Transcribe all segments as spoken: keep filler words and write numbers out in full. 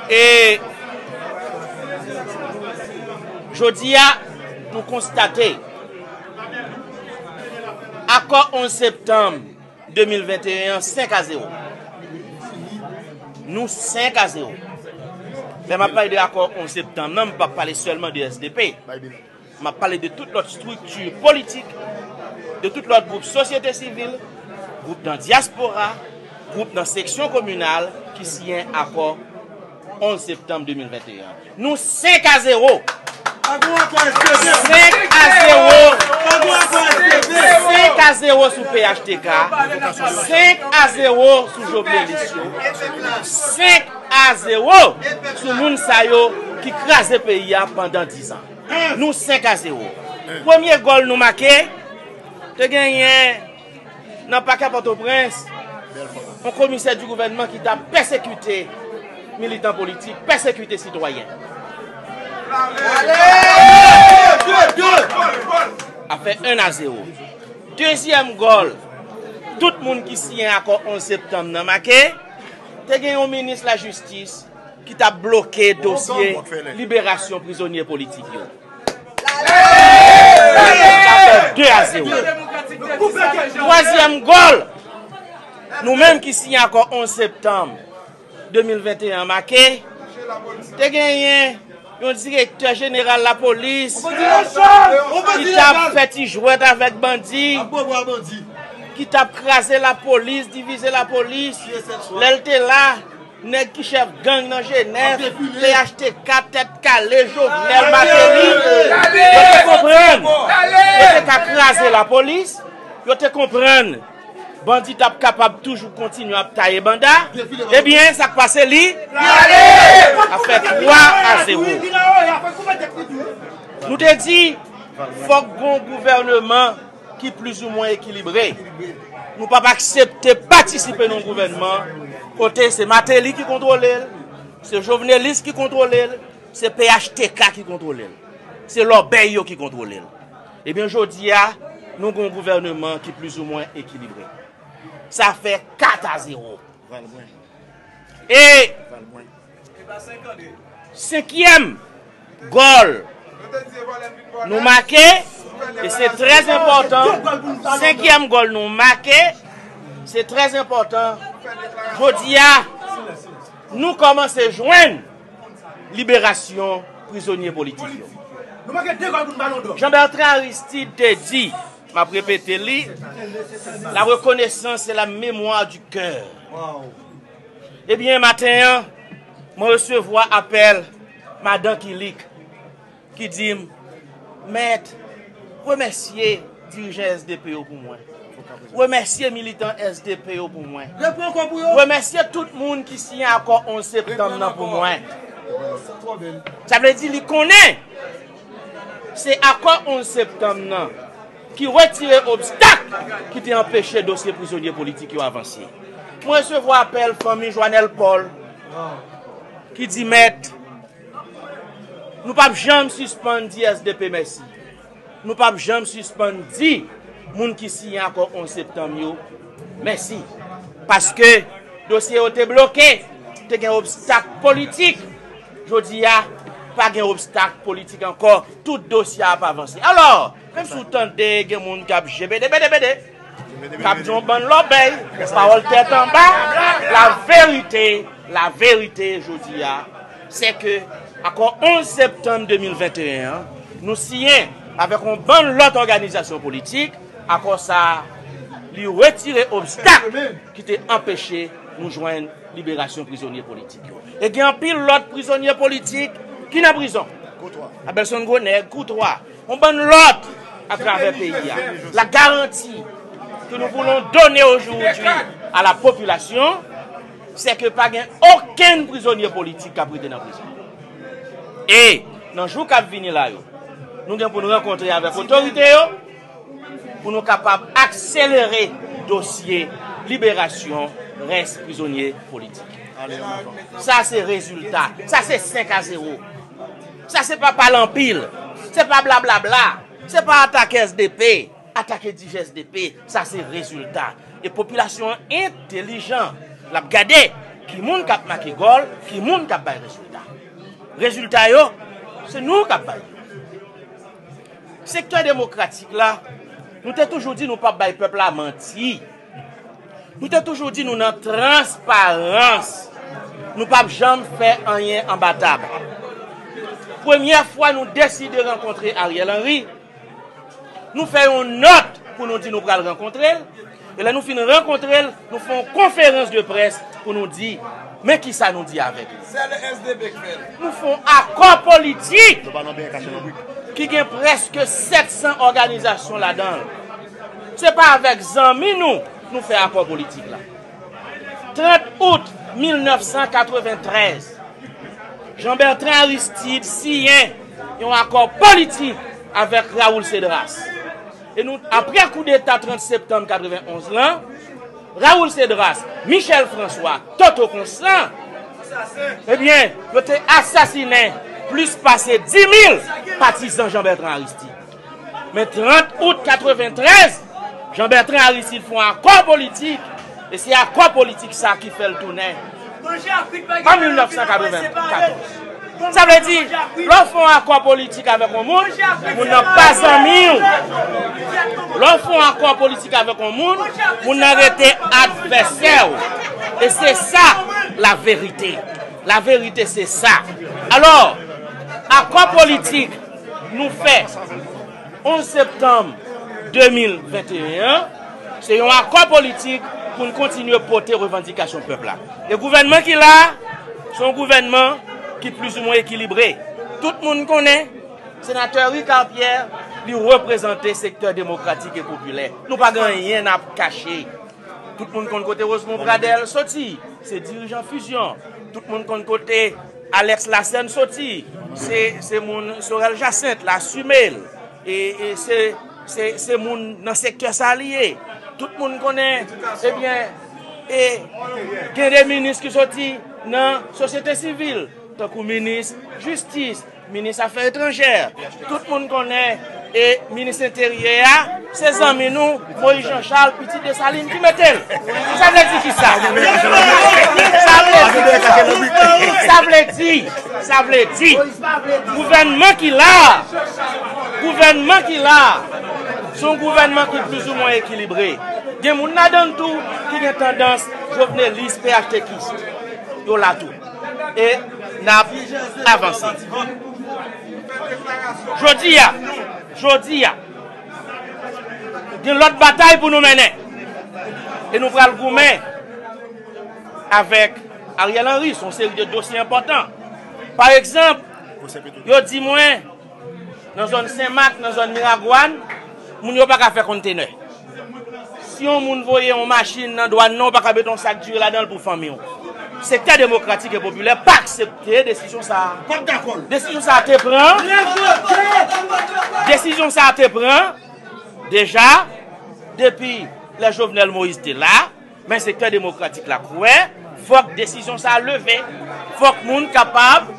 E jodi a, nou konstate akò onz septanm de mil venteyen an senk a zewo. Nou senk a zewo. Lè m ap pale de akò onz septanm nan, m p ap pale sèlman de S D P. M ap pale de tout lòt estrikti politik, de tout lòt gwoup sosyete sivil, gwoup nan dyaspora, gwoup nan seksyon kominal ki siyen akò onz septanm de mil venteyen an. Nou senk a zewo. Senk a zewo. Senk a zewo sou P H T K. Senk a zewo sou Jovenelis yo. Senk a zewo sou moun sa yo ki kraze peyi a pandan diz an. Nou senk a zewo. Premye gòl nou make, te genyen nan pakè Pòtoprens, yon komisè di gouvènman ki t ap pèsekite militan politik, pèsekite sitwayen. Afè en a zewo. Dezyèm gòl, tout moun ki siyen akò onz septanm nan make, te gen yon minis lajistis ki t ap bloke dosye liberasyon prizonye politik yo. Sa fè de a zewo. Twazyèm gòl, nou menm ki siyen akò onz septanm de mil venteyen an make, te genyen yon direktè jeneral lapolis ki t ap fè ti jwèt avèk bandi, ki t ap kraze lapolis, divize lapolis. Lè l te la, nèg ki chèf gang nan Jenèf, P H T K, Tèt Kale, Jovenel, Martelly, yo te konprann yo te ka kraze lapolis, yo te konprann bandi t ap kapab toujou kontinye ap taye banda. Ebyen, sa k pase li? Afè twa a zewo. Nou te di, fòk gon gouvèneman ki plizoumwen ekilibre. Nou p ap aksepte patisipe nan yon gouvènman kote se Martelly ki kontwole l, se Jovenelis ki kontwole l, se P H T K ki kontwole l, se lòbèy yo ki kontwole l. Ebyen, jodi a, nou gen yon gouvèneman ki plizoumwen ekilibre. Sa fè kat a zewo. E senkyèm gòl nou make, e se trè enpòtan, senkyèm gòl nou make, se trè enpòtan. Jodi a, nou kòmanse jwenn liberasyon prizonye politik yo. Jean Bertrand Aristide te di, m ap repete li, la reconnaissance, c'est la mémoire du cœur. Ebyen, maten an, mwen resevwa apèl madan Kilik ki di m, Mèt, remèsye dirijan S D P yo pou mwen. Remèsye militan S D P yo pou mwen. Remèsye tout moun ki siyen akò onz septanm nan pou mwen. Sa vle di li konnen se akò onz septanm nan ki retire obstak ki te anpeche dosye prizonye politik yo avanse. Mwen resevwa apèl fanmi Joanel Paul ki di, Mèt, nou p ap janm sispann di S D P mèsi. Nou p ap janm sispann di moun ki siyen akò onz septanm yo mèsi. Paske dosye yo te bloke, te gen obstak politik. Jodi a, pa gen obstak politik ankò. Tout dosye a ap avanse. Alò, menm si w tande gen moun k ap jebede, bede, bede, k ap di yon bann lòbèy, pawòl tèt anba, la verite, la verite jodi a, se ke akò onz septanm de mil venteyen an, nou siyen avèk yon bann lòt òganizasyon politik, akò sa a, li retire obstak ki te anpeche nou jwenn liberasyon prizonye politik yo. E gen anpil lòt prizonye politik ki nan prizon. Abelson Gwo Nèg, Koutwa, yon bann lòt atravè peyi a. La garantie que nous voulons donner aujourd'hui à la population, c'est que pa gen okenn prizonye politik k ap rete nan prizon. E nan jou k ap vini la yo, nou gen pou n rankontre avèk otorite yo pou nou kapab akselere dosye liberasyon rès prizonye politik. Sa se rezilta. Sa se senk a zewo. Sa se pa pale anpil. Se pa blablabla. Se pa atake S D P, atake dirijan S D P. Sa se rezilta. E popilasyon an entelijan. L ap gade. Ki moun k ap make gòl, ki moun k ap bay rezilta. Rezilta yo, se nou k ap bay yo. Sektè demokratik la, nou te toujou di nou p ap bay pèp la manti. Nou te toujou di nou nan transparans. Nou p ap janm fè anyen anba tab. Premyè fwa nou deside rankontre Ariel Henry, nou fè yon nòt pou nou di nou pral rankontre l. E lè nou fin rankontre l, nou fè yon konferans de près pou nou di, men kisa nou di avèk li. Sèl S D P k fè l. Nou fè yon akò politik ki gen prèske sèt san òganizasyon ladan l. Se pa avèk zanmi nou nou fè akò politik la. Trant out mil nèf san katreventrèz, Jean Bertrand Aristide siyen yon akò politik avèk Raoul Cédras. E nou, apre koudeta trant septanm katrevenonz lan, Raoul Cédras, Michel François, Toto Constant, ebyen, yo te asasinen plis pase dis mil patizan Jean Bertrand Aristide. Men trant out katreventrèz, Jean Bertrand Aristide fè yon akò politik, e se akò politik sa ki fè l tounen an mil nèf san katrevenkatòz. Sa vle di, lè w fè yon akò politik avèk yon moun, moun nan pa zanmi w. Lè w fè yon akò politik avèk yon moun, moun nan rete advèsè w. E se sa, laverite. Laverite, se sa. Alò, akò politik nou fè onz septanm de mil venteyen an, se yon akò politik pou n kontinye pote revandikasyon pèp la. E gouvènman ki la a, se yon gouvènman ki plizoumwen ekilibre. Tout moun konnen Senatè Ricard Pierre, li reprezante sektè demokratik e popilè. Nou pa gen anyen n ap kache. Tout moun konn kote Rosemond Pradel soti, se dirijan Fusion. Tout moun konn kote Alex Lassène soti, se, se moun Sorel Jacinthe, l asime l. E, e se, se, se moun nan sektè sa li ye. Tout moun konnen, ebyen, e gen de minis ki soti nan sosyete sivil, tankou minis jistis, minis afè etranjè. Tout moun konnen, e minis enteryè a, se zanmi nou, Moïse Jean Charles, pitit Desalin, ki mete l. Sa vle di kisa? Sa vle di, sa vle di, sa vle di, gouvènman ki la a, gouvènman ki la a, se yon gouvènman ki plizoumwen ekilibre. Gen moun ladan l tou ki gen tandans jovenelis, P H T kis. Yo la tou. E n ap avanse. Jodi a, jodi a, gen lòt batay pou nou mennen. E nou pral goumen avèk Ariel Henry sou yon seri de dosye enpòtan. Pa egzanp, yo di mwen, nan zòn Senmak, nan zòn Miragwàn, moun yo pa ka fè kontenè. Si yon moun voye yon machin nan dwàn nan, ou pa ka mete yon sak diri ladan l pou fanmi w. Sektè demokratik e popilè pa aksepte desizyon sa a. Desizyon sa a te pran. Desizyon sa a te pran deja depi lè Jovenel Moïse te la. Men sektè demokratik la kwè fòk desizyon sa a leve. Fòk moun kapab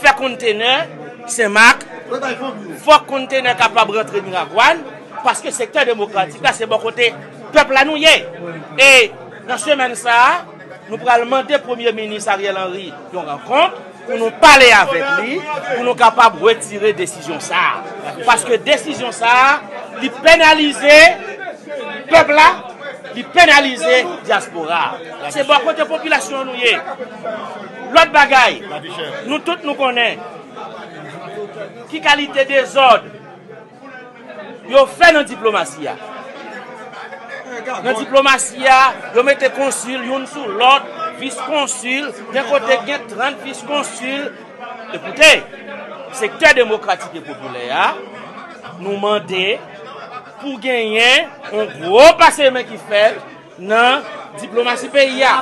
fè kontenè Senmak. Fòk kontenè kapab rantre Miragwàn, paske sektè demokratik la se bò kote pèp la nou ye. E nan semèn sa a, nou pral mande Premye Minis Ariel Henry yon rankont pou nou pale avèk li, pou nou kapab retire desizyon sa a. Paske desizyon sa a, li penalize pèp la, li penalize dyaspora a. Se bò kote popilasyon an nou ye. Lòt bagay, nou tout nou konnen ki kalite dezòd yo fè nan diplomasi a. Nan diplomasi a, yo mete konsil youn sou lòt, vis konsil, gen kote gen trant vis konsil. Ekoute, sektè demokratik e popilè a, nou mande pou genyen yon gwo pase men ki fèt nan diplomasi peyi a.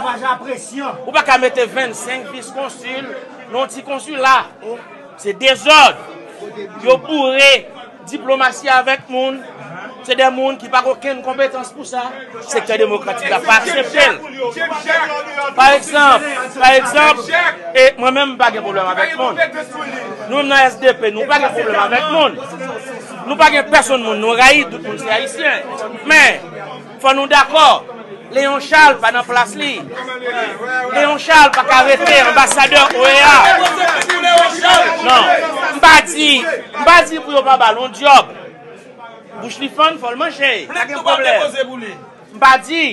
Ou pa ka mete vennsenk vis konsil nan yon ti konsila. Se dezòd. Yo boure diplomasi avèk moun. Se de moun ki pa gen okenn konpetans pou sa. Sektè demokratik la pa aksepte l. Pa egzanp, pa egzanp, e mwen menm m pa gen pwoblèm avèk moun. Nou menm nan S D P, nou pa gen pwoblèm avèk moun. Nou pa gen pèsonn moun nou rayi, tout moun se ayisyen. Men, fò nou dakò. Léon Charles pa nan plas li. Léon Charles pa ka rete anbasadè O E A. Non, m pa di, m pa di pou yo pa ba l yon djòb. Bouch li fann, fò l manje. Pa gen pwoblèm. M pa di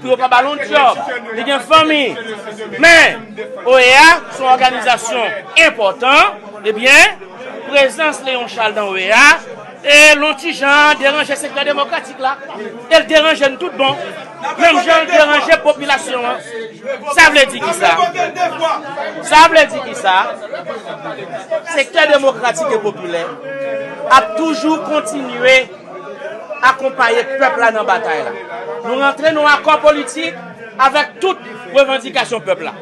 pou yo pa ba l yon djòb. Li gen fanmi. Men, O E A se yon òganizasyon enpòtan. Ebyen, prezans Léon Charles nan O E A, e l yon ti jan deranje sektè demokratik la. E l deranje n tout bon. Menm jan l deranje popilasyon an. Sa vle di kisa? Sa vle di kisa? Sektè demokratik e popilè ap toujou kontinye akonpaye pèp la nan batay la. Nou rantre nan akò politik avèk tout revandikasyon pèp la.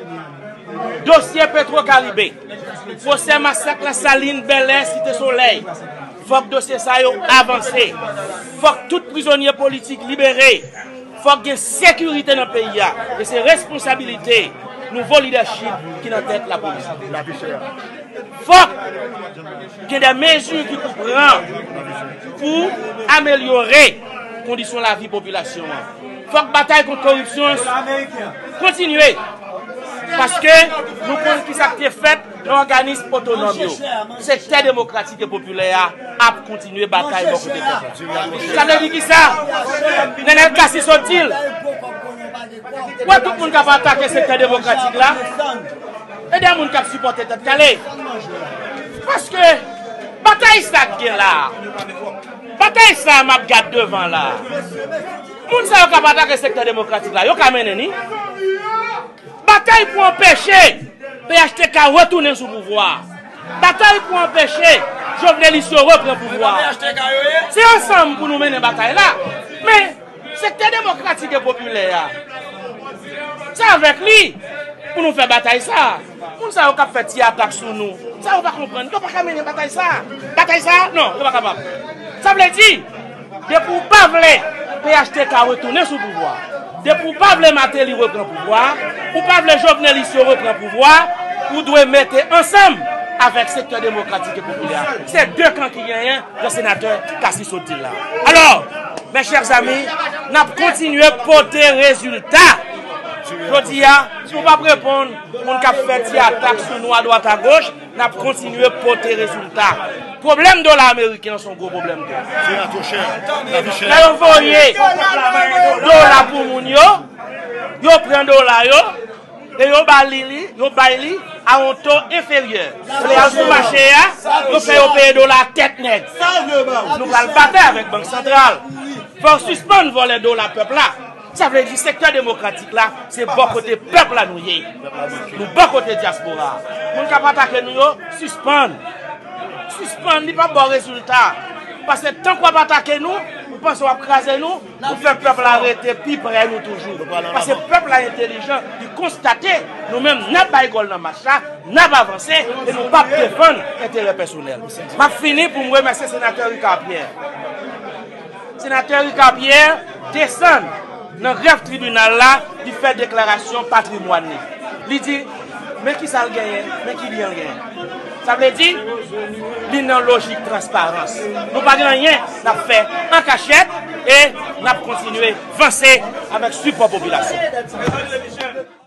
Dosye Petro Caribe, pwosè masak Lasalin, Bèlè, Site Solèy, fòk dosye sa yo avanse. Fòk tout prizonye politik libere. Fòk gen sekirite nan peyi a. E se responsabilite nouvo lidèchip ki nan tèt lapolis. Fòk gen de mezi ki pou pran pou amelyore kondisyon lavi popilasyon an. Fòk batay kont koripsyon an kontinye. Paske nou konn kisa k te fèt nan òganis otonòm yo. Sektè demokratik e popilè a ap kontinye batay bò kote pèp la. Sa vle di kisa? Nenel Cassy sot di l. Wè tout moun k ap atake sektè demokratik la, e de moun k ap sipòte Tèt Kale. Paske batay sa k gen la, batay sa m ap gad devan la, moun sa yo k ap atake sektè demokratik la, yo ka mennen ni. Batay pou anpeche P H T K retounen sou pouvwa a. Batay pou anpeche Jovenelis yo repran pouvwa a. Se ansanm pou nou mennen batay la. Men, sektè demokratik e popilè a, se avèk li pou nou fè batay sa a. Moun sa yo k ap fè ti atak sou nou, sa yo pa konprann. Yo pa ka mennen batay sa a. Batay sa a, non, yo pa kapab. Sa vle di, depi w pa vle P H T K retounen sou pouvwa, depi w pa vle Martelly repran pouvwa, ou pa vle Jovenelis yo repran pouvwa, ou dwe mete ansanm avèk sektè demokratik e popilè a. Se de kan ki genyen, jan senatè Cassy sot di l la. Alò, mes chers amis, n ap kontinye pote rezilta. Jodi a, si w p ap reponn moun k ap fè ti atak sou nou adwat agoch, n ap kontinye pote rezilta. Pwoblèm dola ameriken an se yon gwo pwoblèm tou. Lè yo voye dola pou moun yo, yo pran dola yo, e yo ba li, li, yo bay li a yon to enferyè. Lè y al sou mache a, yo fè yo peye dola tèt nèg. Nou pral batay avèk Bank Santral. Fò w sispann vòlè dola pèp la. Sa vle di sektè demokratik la, se bò kote pèp la nou ye. Nou bò kote dyaspora a. Moun k ap atake nou yo, sispann. Sispann, li p ap ba w rezilta. Paske tank w ap atake nou, ou panse w ap kraze nou, ou fè pèp la rete pi pre nou toujou. Paske pèp la entelijan, li konstate nou menm n ap bay gòl nan mach la, n ap avanse e nou p ap defann enterè pèsonèl. M ap fini pou m remèsye senatè Ricard Pierre. Senatè Ricard Pierre desann nan grèf tribinal la, li fè deklarasyon patrimwàn li. Li di, men ki sa l genyen, men ki byen l genyen. Sa vle di, li nan lojik transparans. Nou pa gen anyen n ap fè an kachèt e n ap kontinye vanse avèk sipò popilasyon.